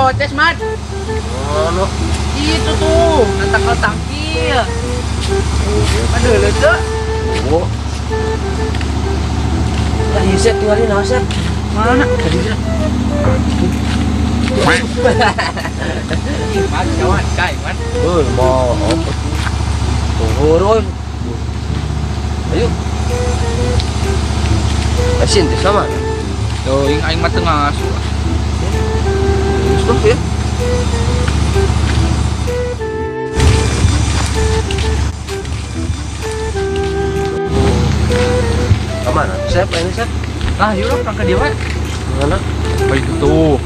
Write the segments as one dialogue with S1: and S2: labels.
S1: protes, Mat.
S2: Mana?
S1: Itu tuh, nantakal tangkil. Aduh, leute.
S2: Oh. Lah ieu Sep tinggalin naon Sep?
S1: Mana?
S2: Tadi Sep.
S1: Mat, kawan, kai, Mat.
S2: Euy, mau apa tuh? Turun. Ayo. Asin teh sama.
S1: Tuh, aing mah teu ngasuh.
S2: Stop ya. Kemana? Sep, ini Sep.
S1: Lah, yuk lah, perang ke dia, we.
S2: Mana?
S1: Oh, itu tuh.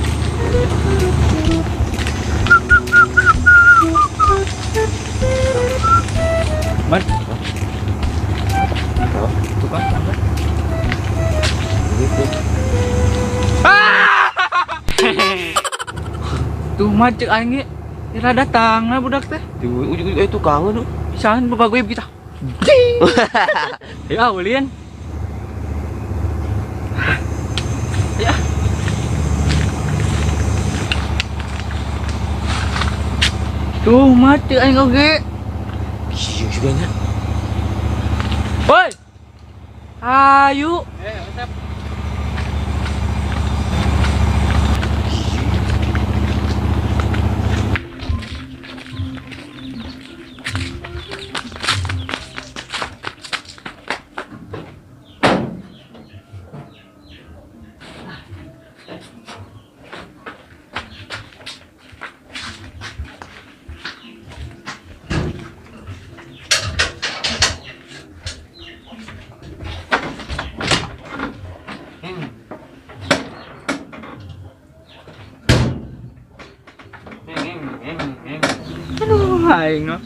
S1: Mat.
S2: Oh,
S1: Tuh kan, tangga.
S2: gitu.
S1: Tuh mat cek aing ge. Ira datang lah budak teh.
S2: Tuh, ujung itu kangen tuh.
S1: Pisahan babagoy kita. Ya, ulin. Ya. Tuh mat cek aing oge.
S2: Iya juga nya.
S1: Woi. Ayo. Aduh, aing mah.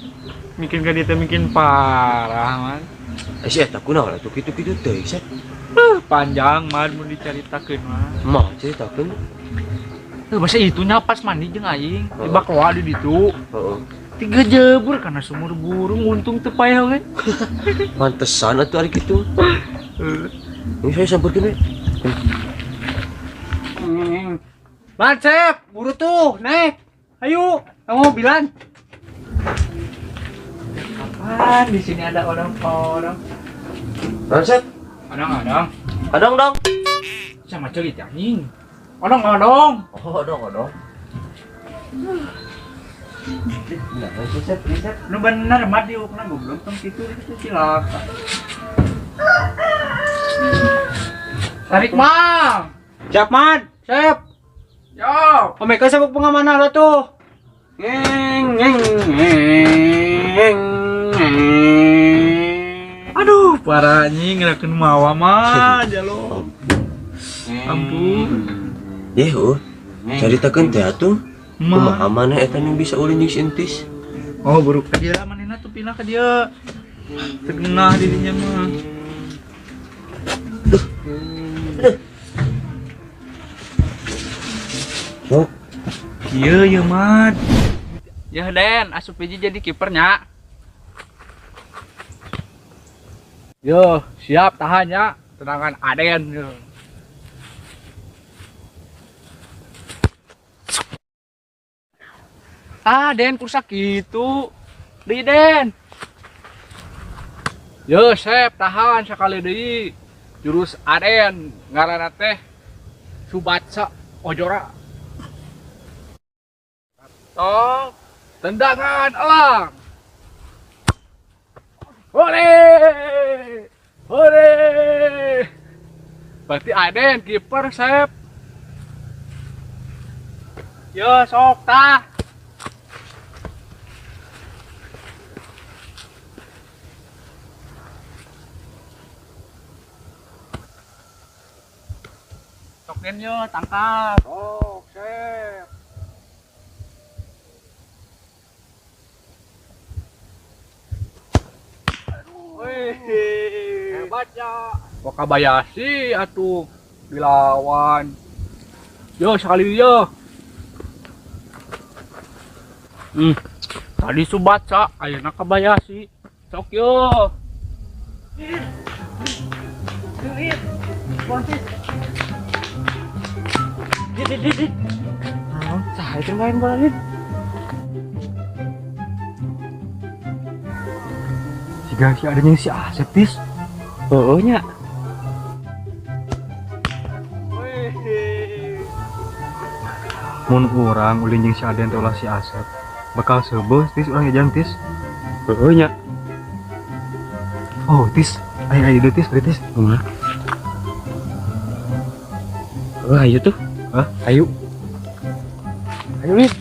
S1: Bikin ka dieu teh bikin parah, man.
S2: Eh, si eta kunaon atuh kitu-kitu teh, Sep?
S1: Panjang, man, mun dicaritakeun mah.
S2: Mah caritakeun.
S1: Masa itunya pas mandi jeung aing,
S2: Heeh.
S1: di bakloa di ditu.
S2: Heeh.
S1: Tiga jebur karena sumur burung untung teu payah we.
S2: Pantesan atuh ari kitu.
S1: Heeh.
S2: Ini saya sampeurkeun we.
S1: Man, Sep, buru tuh, naik. Ayo, kamu mobilan. Kapan di sini ada orang-orang?
S2: Naon, Sep?
S1: Odong-odong.
S2: Odong dong.
S1: Sama celit anjing. Odong-odong.
S2: Oh, odong odong. Nah, itu Sep, ini Sep.
S1: Lu bener mat diukna goblok tong kitu itu cilaka. Tarik mang.
S3: Siap, Mat. Siap.
S1: Yo.
S3: Omeka sabuk pengaman lah tuh. Ngeng ngeng ngeng ngeng.
S1: Aduh, parah anjing ngerakeun mawa mah jalo. Ampun.
S2: Ye, heuh. Caritakeun teh atuh.
S1: Mah.
S2: Kumaha maneh eta nu bisa ulin jeung si Entis?
S1: Oh, buruk ka dieu lah manehna tuh pindah ka dieu. Teu genah dirinya mah.
S2: Sok.
S1: Kieu ye mat. Ya Den, asup hiji jadi kipernya. Yo, siap tahan ya. Tendangan Aden yo. Ah, Den kursa gitu. Deui Den. Yo, sep tahan sekali deui. Jurus Aden ngaranna teh Subatsa Ojora. Top. Tendangan elang. Hore! Hore! Berarti Aden kiper sep. Yo sok tah. Sok Den yo tangkap. Sok sep. Wih, hebatnya. Wakabayashi atuh dilawan. Yo sekali yo. Tadi Subatsa, ayeuna Kabayashi. Sok yo.
S3: Ah, itu main bola Lid.
S4: Siga si adanya si Asep tis.
S3: Heeh nya.
S4: Mun urang ulin jeung si Aden teh ulah si Asep. Bakal seubeuh tis urang jajan tis.
S3: Heeh nya.
S4: Oh tis, ayo ayo tis, ayo tis.
S3: Kumaha? Oh, ayo tuh.
S4: Hah?
S3: Ayo. Ayo Lid.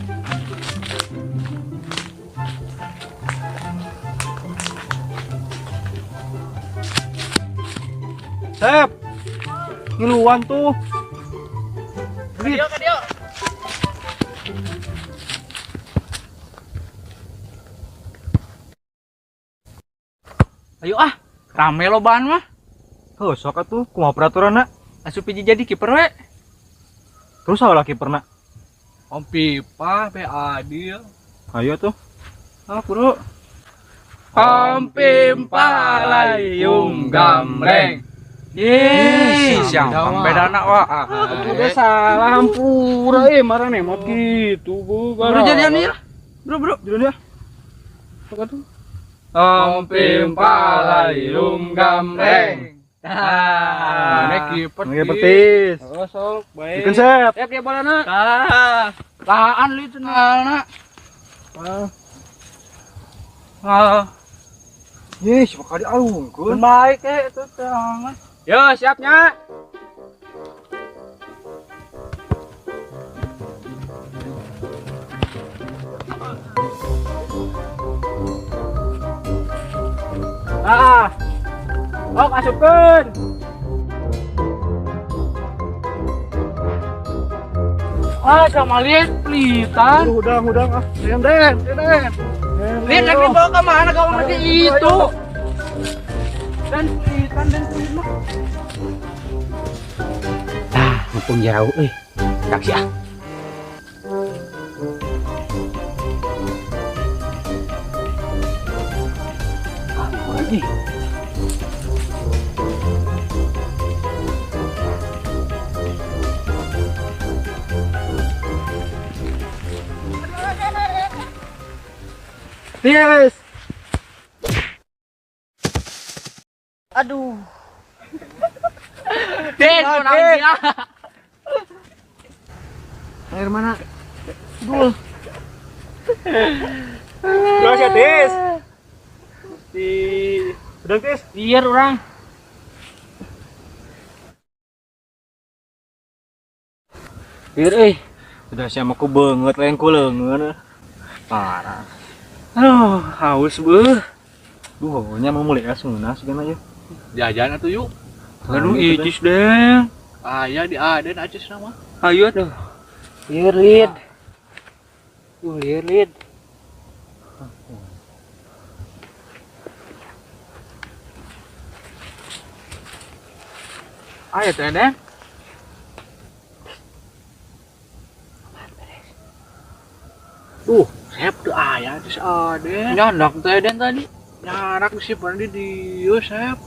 S4: Sep. Ngiluan tuh.
S1: Kadio, kadio. Ayo ah, rame lobaan mah.
S4: Heuh, sok atuh, kumaha peraturanna?
S1: Asup hiji jadi kiper we.
S4: Terus salah kiperna?
S1: Om Pipa be adil.
S4: Ayo tuh.
S1: Ah, bro. Om Pimpa layung gambreng. Yeay, siang bedana wah.
S3: Udah salah hampura marah nemot gitu bu.
S1: Bro jadian ya. Bro, bro.
S4: Jalan ya.
S3: Sok atuh.
S1: Om Pimpa layung gambreng. Ah, ini kiper.
S4: Ini tis.
S3: Oh, sok baik.
S4: Bikin Sep.
S3: Siap ya bolana.
S1: Ah, tahan li cenalna.
S4: Ah.
S1: Ah.
S4: Ye, siapa kali alungkeun.
S1: Baik itu tangan.
S3: Yo, siapnya. Ah. Ok, asupkeun.
S1: Ah, sama lihat pelitan.
S4: Udah, udah, ah. Den, den, den.
S1: Lihat lagi bawa ke mana kau ngerti itu? Dan pelitan dan pelitan.
S3: Ah, mumpung jauh euy. Taksi ah. Ah, lagi.
S4: Tis.
S1: Aduh. Des, menang dia.
S3: Air mana? Dul.
S4: Terus ya, Tis. Di udah, Tis.
S1: Biar orang.
S3: Biar euy.
S4: Udah siapa aku banget lain ku leungeun. Parah.
S3: Aduh, haus beuh.
S4: Duh, nya mau mulai es ngeunah sigana ieu.
S1: Jajan atuh yuk.
S3: Aduh, icis deh.
S1: Aya di Aden acis nama.
S3: Ayo tuh. Lieur lid. Lieur lid.
S1: Ayo teh Den. Tuh, Sep tuh aya di Aden. Nyandak teh Den tadi. Nyanak disimpan di dieu, Sep.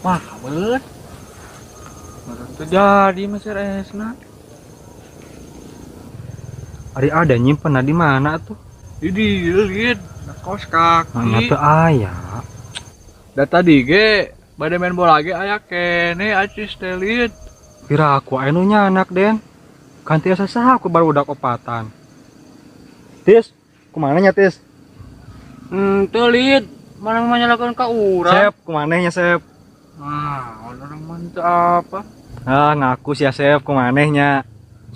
S1: Wah, beut.
S3: Barang terjadi meser esna.
S4: Ari ada nyimpen di mana tuh?
S1: Di dieu, Lid. Na kos kaki.
S4: Mana teu aya.
S1: Da tadi ge bade main bola ge aya kene acis teh, Lid.
S4: Kira aku aya nu nyanak, Den. Kan teu asa saha aku baru udah opatan. Tis, kumana nya, Tis?
S3: Teu, Lid. Mana menyalakan ka urang?
S4: Sep, kumana nya, Sep?
S3: Ah, orang mah teu apa?
S4: Ah, ngaku sia Sep, kumaneh nya.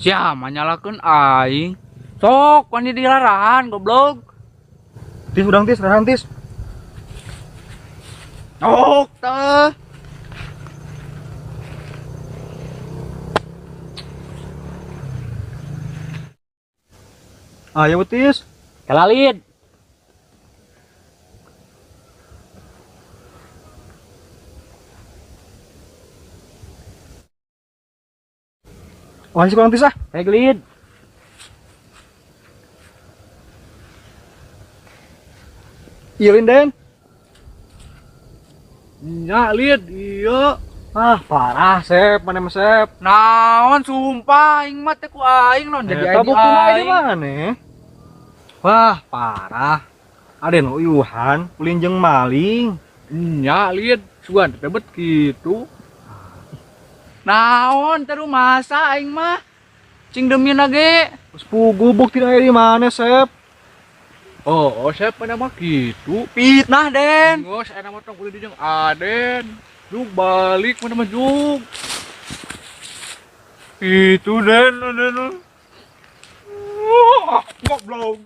S3: Sia manyalakeun aing. Sok, wani dilarahan goblok.
S4: Tis urang tis, rahan tis.
S3: Sok teh.
S4: Ayo tis.
S3: Kelalid.
S4: Wah, si kurang tis ah.
S3: Reglid.
S4: Iya, Lin, Den.
S1: Nya, Lid, iya.
S4: Ah, parah Sep, mana mah Sep.
S1: Naon sumpah aing mah teh ku aing non jadi
S4: Eta buktina aya di
S1: aing.
S4: mana? Wah, parah. Aden uyuhan, ulin jeung maling.
S1: Nya lieur sugan teh bet kitu. Naon teh rumasa aing mah. Cing demina ge.
S4: Geus pugu buktina aya di mana, Sep?
S1: Oh, Sep mana mah kitu. Fitnah, Den. Geus aya mah tong ulin jeung Aden. Juk balik mana mah juk. Itu Den, Den. Wah, goblok.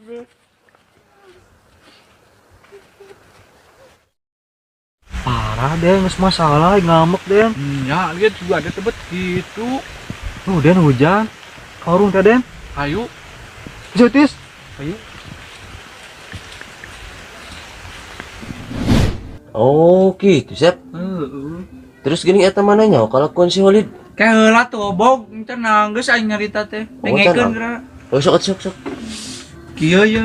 S4: Parah Den, geus masalah ngambek Den.
S1: Nya lieur juga ada tebet gitu.
S4: Tuh Den hujan. Ka warung teh Den.
S1: Ayo.
S4: Geus Tis. Ayo.
S2: Oh, gitu, Sep.
S1: Heeh.
S2: Terus gini eta mana nyaho kalakuan si Holid?
S5: Kayak heula tuh obog, cenah geus aing nyarita teh.
S2: Oh,
S5: Dengekeun
S2: cenah.
S5: geura.
S2: Oh, sok sok sok.
S5: Kieu ye.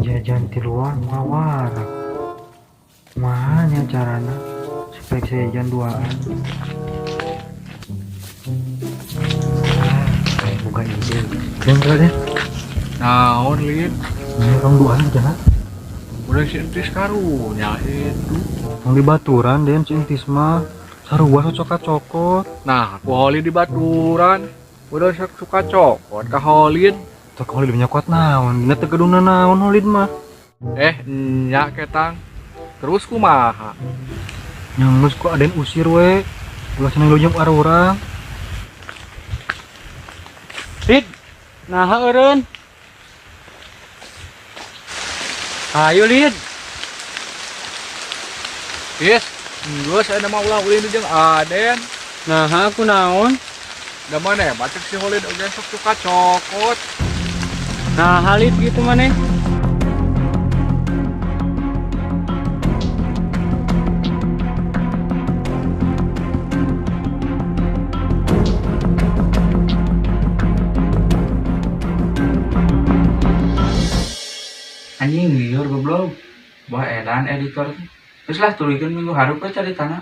S4: Jajan tiluan mawarak. Mana carana supaya bisa jajan duaan? Ah, kayak buka ide. Den, geura, Den.
S1: Naon lieur?
S4: Ini orang duaan jangan.
S1: Udah si Entis karunya itu.
S4: Yang di baturan Den si Entis mah sarua sok cokot.
S1: Nah, ku Holid di baturan. Udah sok suka cokot ka Holid.
S4: Tok Holid nyokot naon, dina teu gedungna naon Holid mah.
S1: Nya ketang. Terus kumaha?
S4: Yang geus ku Aden usir we. Ulah cenah leunyep arurang.
S3: Lid, naha eureun? Ayo Lid.
S1: Yes, geus aya mah ulah ulin jeung Aden.
S3: Naha aku naon?
S1: Da mana baca si Holid oge sok suka cokot.
S3: Nah, Lid gitu maneh.
S5: Anjing lieur goblok. Wah edan editor teh. Geus lah tuluykeun minggu hareup we caritana.